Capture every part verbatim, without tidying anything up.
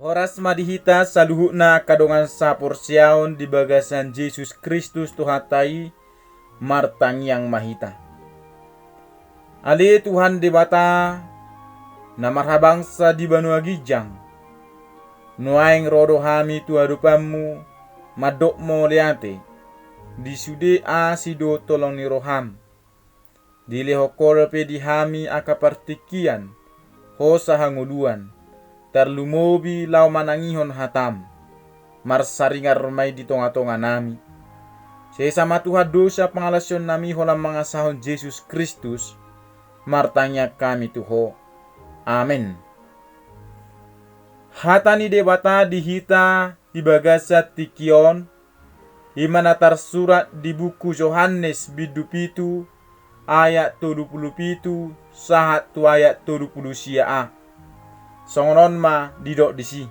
Horas ma di hita saluhutna angka dongan saporseaon di bagasan Jesus Kristus Tuhanta i, martangiang ma hita. Ale Tuhan Debata, na marhabangsa di banua ginjang, nuaeng ro do hami tu adopanMu, mandok mauliate, di sude asi dohot holong ni rohaM. Dilehon Ho dope di hami angka partingkian, hosa hangoluan, tarlumobi laho manangihon hataM. Marsaringar ma i di tongatonganami. Sesa ma Tuhan dosa pangalaosionnami holan mangasahon Jesus Kristus, martangiang hami tu Ho. Amen. Hata ni Debata di hita di bagasan tingki on, i ma na tarsurat di buku Johannes bindu pitu ayat tolu pulu pitu sahat tu ayat tolu pulu sia a. Songon on ma didok disi.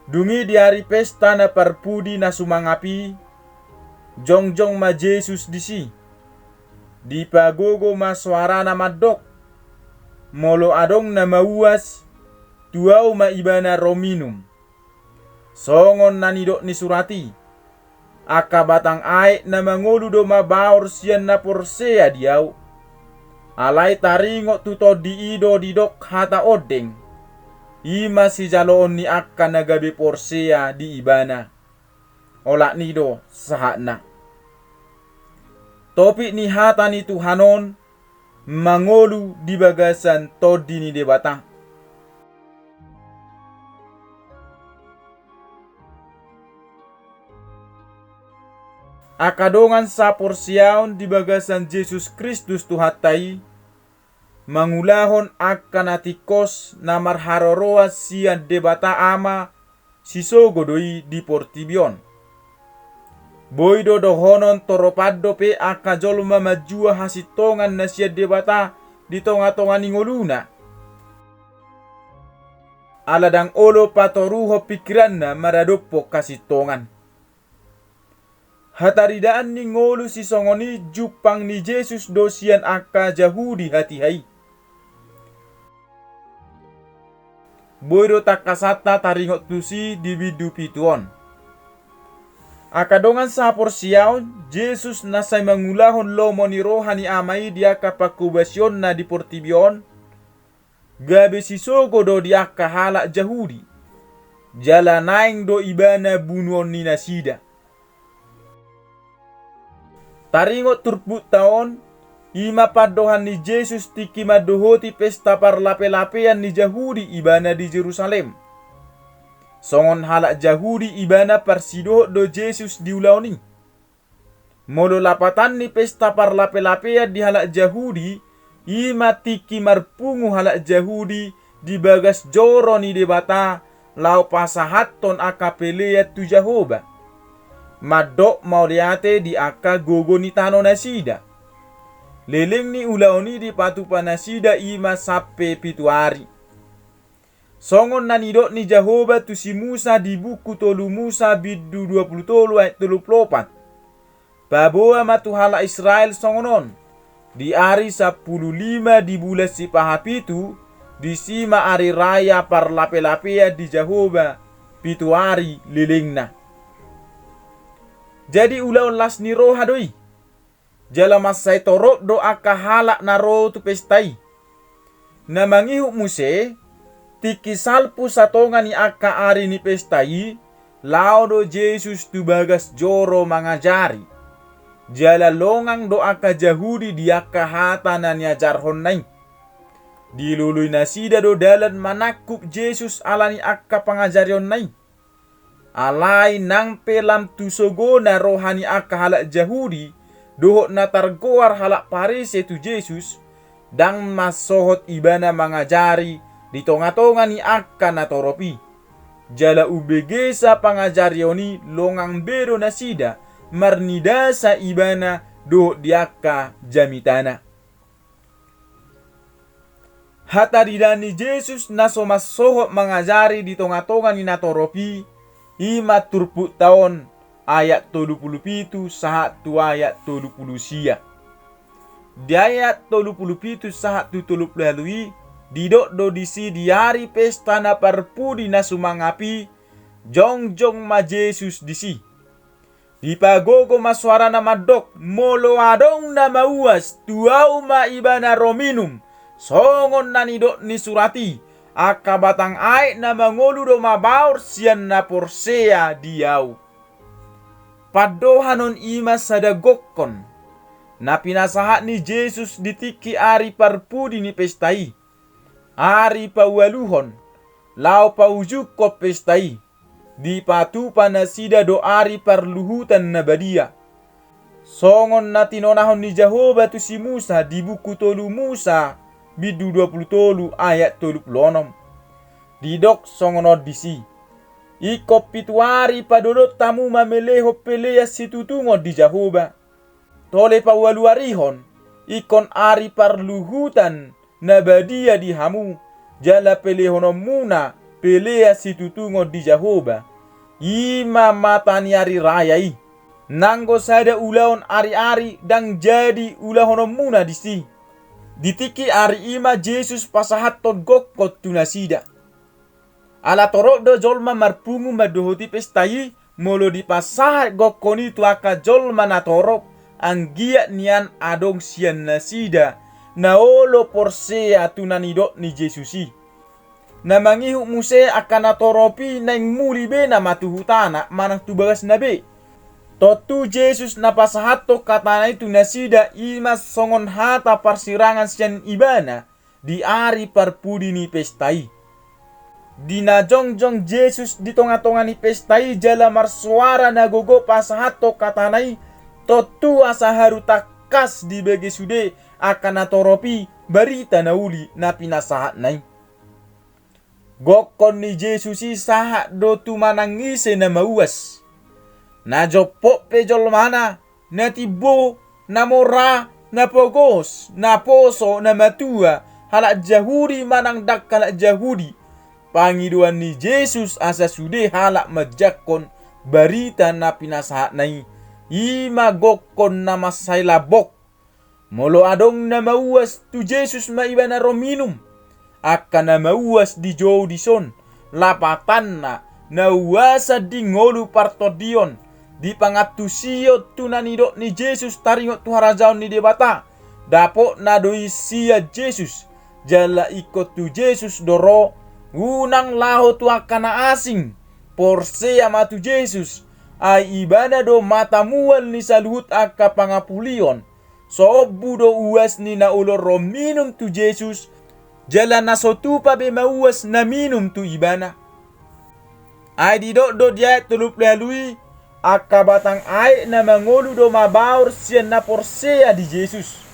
Dung i di ari pesta na parpudi na sumangap i, jongjong ma Jesus disi. Dipagogo ma soarana mandok: Molo adong na mauas, tu Ahu ma ibana ro minum. Songon na nidok ni surat i: Angka batang aek na mangolu do mabaor sian na porsea di Ahu. Alai taringot tu Tondi i do didok hata ondeng, i ma sijaloon ni angka na gabe porsea di Ibana. Olat ni i do sahatna. Topik ni hata ni Tuhan on, mangolu di bagasan Tondi ni Debata. Angka dongan saporseaon di bagasan Jesus Kristus Tuhanta i, mangulahon angka na tingkos na marharoroan sian Debata Ama, sisogo do i di portibi on. Boi do dohonon toropan dope angka jolma manjua hasintongan na sian Debata di tongatonga ni ngoluna. Ala ndang olo patoruhon pingkiranna maradophon hasintongan. Hataridaan ni ngolu sisongon i jumpang ni Jesus do sian angka Jahudi hatiha i. Boi do tangkasanta taringot tusi di bindu pitu on. Angka dongan saporseaon, Jesus na sai mangulahon lomo ni roha ni Ama i di angka panghobasionna di portibi on, gabe sisogo do di angka halak Jahudi. Jala naeng do Ibana bunuon ni nasida. Taringot turpukta on, i ma pandohan ni Jesus tingki mandohoti pesta parlapelapean ni Jahudi Ibana di Jerusalem. Songon halak Jahudi Ibana parsidohot do Jesus di ulaon i. Molo lapatan ni pesta parlapelapean di halak Jahudi, i ma tingki marpungu halak Jahudi di bagas joro ni Debata laho pasahathon angka pelean tu Jahowa. Mandok mauliate di angka gogo ni tano nasida. Leleng ni ulaon i dipatupa nasida i ma sampe pitu ari. Songon na nidok ni Jahowa tu si Musa di buku tolu Musa bindu dua pulu tolu ayat tolu pulu opat. Paboa ma tu halak Israel songon on, di ari sampulu lima di bulan sipahapitu, disi ma ari raya parlapelapean di Jahowa, pitu ari lelengna. Jadi ulaon las ni roha do i. Jala mansai torop do angka halak na ro tu pesta i. Na mangihut muse, tingki salpu satonga ni angka ari ni pesta i, laho do Jesus tu bagas joro mangajari. Jala longang do angka Jahudi di angka hata na niajarhonna i. Dilului nasida do dalan manangkup Jesus ala ni angka pangajarionna i. Alai nang pe lam tu sogona roha ni angka halak Jahudi, dohot na targoar halak Parise tu Jesus, ndang mansohot Ibana mangajari di tongatonga ni angka na torop i. Jala umbegesa pangajarion i longang be do nasida, marnidasa Ibana dohot di angka jamitana. Hataridaan ni Jesus na so mansohot mangajari di tongatonga ni na torop i, i ma turpukta on, ayat tolu pulu pitu sahat tu ayat tolu pulu sia. Di ayat tolu pulu pitu sahat tu tolu pulu ualu i, Didok do disi di ari pesta na parpudi na sumangap i, jongjong ma Jesus disi. Dipagogo ma soarana mandok, molo adong na mauas, tu ahu ma ibana ro minum, songon na nidok ni surat i, angka batang aek na mangolu do mabaor sian na porsea di ahu. Pandohan on i ma sada gokkon na pinasahat ni Jesus di tingki ari parpudi ni pesta i. Ari paualuhon, laho paujungkon pesta i, dipatupa nasida do ari parluhutan na badia. Songon na tinonahon ni Jahowa tu si Musa di buku tolu Musa, bindu dua pulu tolu ayat tolu pulu onom. Didok songon on disi. Ingkon pitu ari padodot hamu mamelehon pelean situtungon di Jahowa. Tole paualuarihon, ingkon ari parluhutan na badia di hamu, jala pelehononmuna pelean situtungon di Jahowa. I ma mata ni ari raya i. Nanggo sada ulaon ariari ndang jadi ulahononmuna disi. Di tingki ari i ma Jesus pasahathon gokkon tu nasida. Ala torop do jolma marpungu mandohoti pesta i, molo dipasahat gokkon i tu angka jolma na torop, anggiat nian adong sian nasida na olo porsea tu na nidok ni Jesus i. Na mangihut muse angka na torop i naeng muli be nama tu hutana manang tu bagasna be. Tontu Jesus na pasahathon hatana i tu nasida i ma songon hata parsirangan sian ibana di ari parpudi ni pesta i. Di na jongjong Jesus di tongatonga ni pesta i jala marsoara na gogo pasahathon hatana i, tontu asa haru tangkas dibege sude angka na torop i barita na uli na pinasahatna i. Gokkon ni Jesus i sahat do tu manang ise na mauas. Na jompot pe jolmana, na timbo, na mora, na pogos, na poso, na matua, halak Jahudi manang ndang halak Jahudi. Pangidoan ni Jesus asa sude halak manjangkon barita na pinasahatna i, i ma gokkon na mansai lambok. Molo adong na mauas, tu Jesus ma ibana ro minum. Angka na mauas dijou dison, lapatanna, na uasan di ngolu partondion, di pangantusion tu na nidok ni Jesus taringot tu harajaon ni Debata, dapotna do i sian Jesus, jala ingkon tu Jesus do ro, unang laho tu angka na asing, porsea ma tu Jesus, ai ibana do mata mual ni saluhut angka pangapulion. Sombu do uas ni na olo ro minum tu Jesus, jala na so tupa be mauas na minum tu ibana. Ai didok do di ayat tolu pulu ualu i, angka batang aek na mangolu do mabaor sian na porsea di Jesus.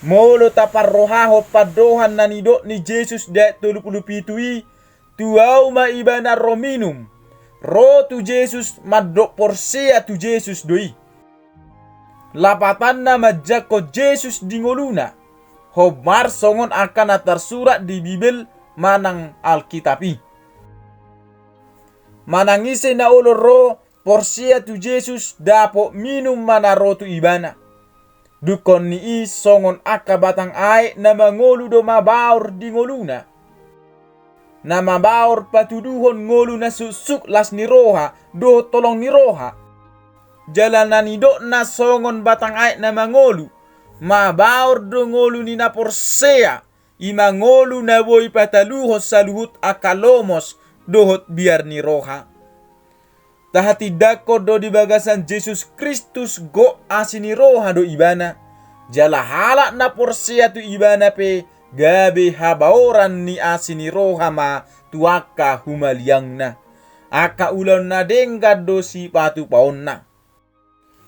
Molo taparrohahon pandohan na nidok ni Jesus di ayat tolu pulu pitu i, tu ahu ma ibana ro minum, ro tu Jesus mandok porsea tu Jesus do i. Lapatanna manjangkon Jesus di ngoluna, hombar songon angka na tarsurat di Bibel manang Alkitab i. Manang ise na olo ro porsea tu Jesus dapot minum ma na ro tu ibana. Dungkon ni i songon angka batang aek na mangolu do mabaor di ngoluna. Na mabaor patuduhon ngolu na suksuk las ni roha dohot holong ni roha. Jala na nidokna songon batang aek na mangolu, mabaor do ngolu ni na porsea, i ma ngolu na boi pataluhon saluhut angka lomos dohot biar ni roha. Tahatindangkon do di bagasan Jesus Kristus gok asi ni roha do ibana, jala halak na porsea tu ibana pe gabe habaoran ni asi ni roha ma tu angka humaliangna. Angka ulaon na denggan do sipatupaonna.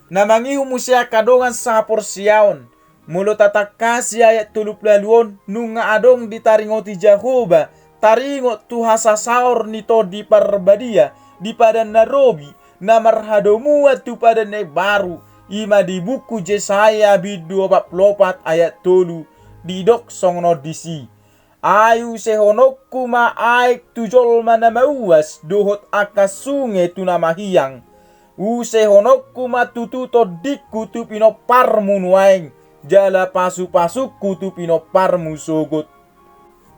Na mangihut muse angka dongan sahaporseaon, molo tatangkasi ayat tolu pulu ualu on, nunga adong ditaringoti Jahowa taringot tu hasasaor ni Tondi Parbadia di Padan na Robi, na marhadomuan tu Padan na Imbaru, i ma di buku Jesaya bindu opat pulu opat ayat tolu, didok songon on disi. Ai usehononku ma aek tu jolma na mauas dohot angka sunge tu na mahiang. Usehononku ma tutu tondingku tu pinomparmu nuaeng, jala pasupasungku tu pinomparmu sogot.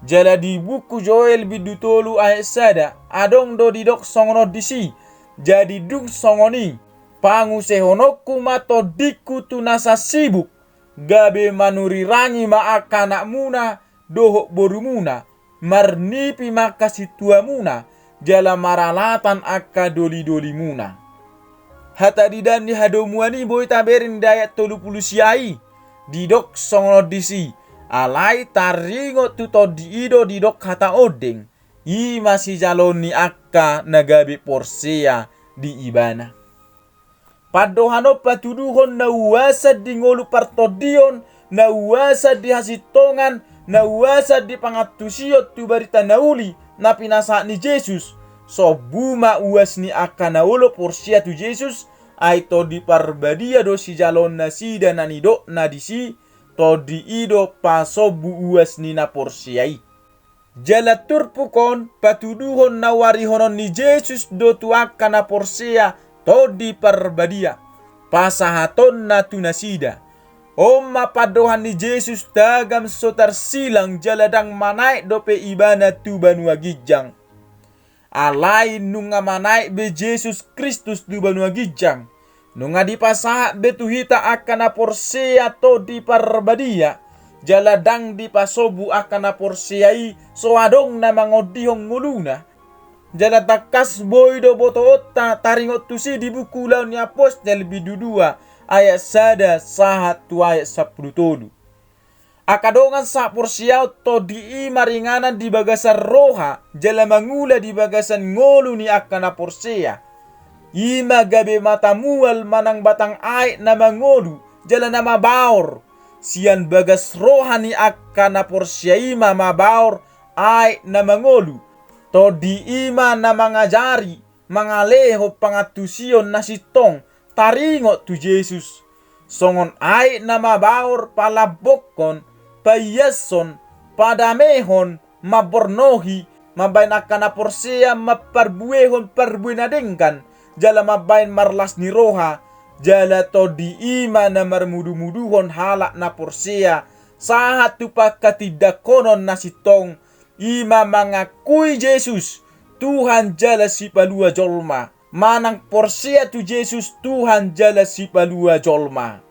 Jala di buku Joel bindu tolu ayat sada, adong do didok songon on disi, jadi dung songon i, pangusehononku ma tondingku tu nasa sibuk, gabe manurirangi ma angka anakmuna dohot borumuna, marnipi ma angka sintuamuna, jala maralatan angka dolidolimuna. Hata didan ni hadomuan i boi tabereng di ayat tolu pulu sia i, didok songon on disi, alai taringot tu tondi i do didok hata ondeng, i ma sijaloon ni angka na gabe porsea di ibana. Pandohan on patuduhon na uasan di ngolu partondion, na uasan di hasintongan, na uasan di pangantusion tu barita na uli na pinasahat ni Jesus. Sombu ma uas ni angka na olo porsea tu Jesus, ai Tondi Parbadia do sijaloon nasida na nidokna disi, tondi i do pasombu uas ni na porsea i. Jala turpuk on patuduhon na uarihonon ni Jesus do tu angka na porsea Tondi Parbadia, pasahatonna tu nasida. On ma pandohan ni Jesus tagam so tarsilang jala ndang manaek dope ibana tu banua ginjang. Alai nunga manaek be Jesus Kristus tu banua ginjang. Nunga dipasahat be tu hita angka na porsea Tondi Parbadia, jala ndang dipasombu angka na porsea i so adong na mangondihon ngoluna. Jala tangkas boi do botoonta taringot tusi di buku Ulaon ni Apostel bindu dua ayat sada sahat tu ayat sampulu tolu. Angka dongan sahaporseaon, tondi i maringanan di bagasan roha jala mangula di bagasan ngolu ni angka na porsea. I ma gabe mata mual manang batang aek na mangolu jala na mabaor. Sian bagas roha ni angka na porsea i ma mabaor aek na mangolu. Tondi i ma na mangajari mangalehon pangantusion na sintong taringot tu Jesus. Songon aek na mabaor palambokhon, paiashon, padamehon, mambornohi, mambaen angka na porsea mamparbuehon parbue na denggan, jala mambaen marlas ni roha, jala tondi i ma na marmudumuduhon halak na porsea, sahat tu pangkatindanghonon na sintong, i ma mangakui Jesus, Tuhan jala sipalua jolma. Manang porsea tu Jesus Tuhan jala sipalua jolma.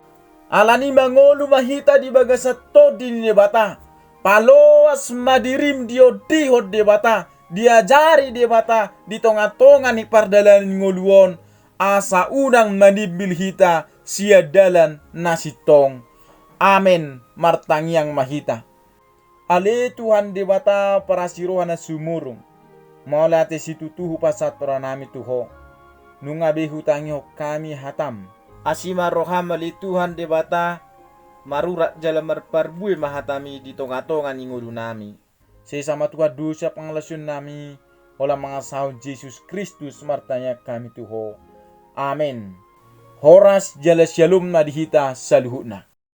Alani mangolu ma hita di bagasan tondi ni Debata. Paloas ma dirim diondihon Debata, diajari Debata di tongatonga ni pardalanan ni ngolu on, asa unang manimbil hita sian dalan na sintong. Amen. Martangiang ma hita. Ale Tuhan Debata parasi roha na sumurung, mauliate situtu hupasahat rohanami tu Ho. Nunga be hutangihon hami hataM. Asi ma rohaM ale Tuhan Debata, marurat jala marparbue ma hataMi di tongatonga ni ngolunami. Sesa ma Tuhan dosa pangalaosionnami, holan mangasahon Jesus Kristus martangiang hami tu Ho. Amen. Horas jala syalom ma di hita saluhutna.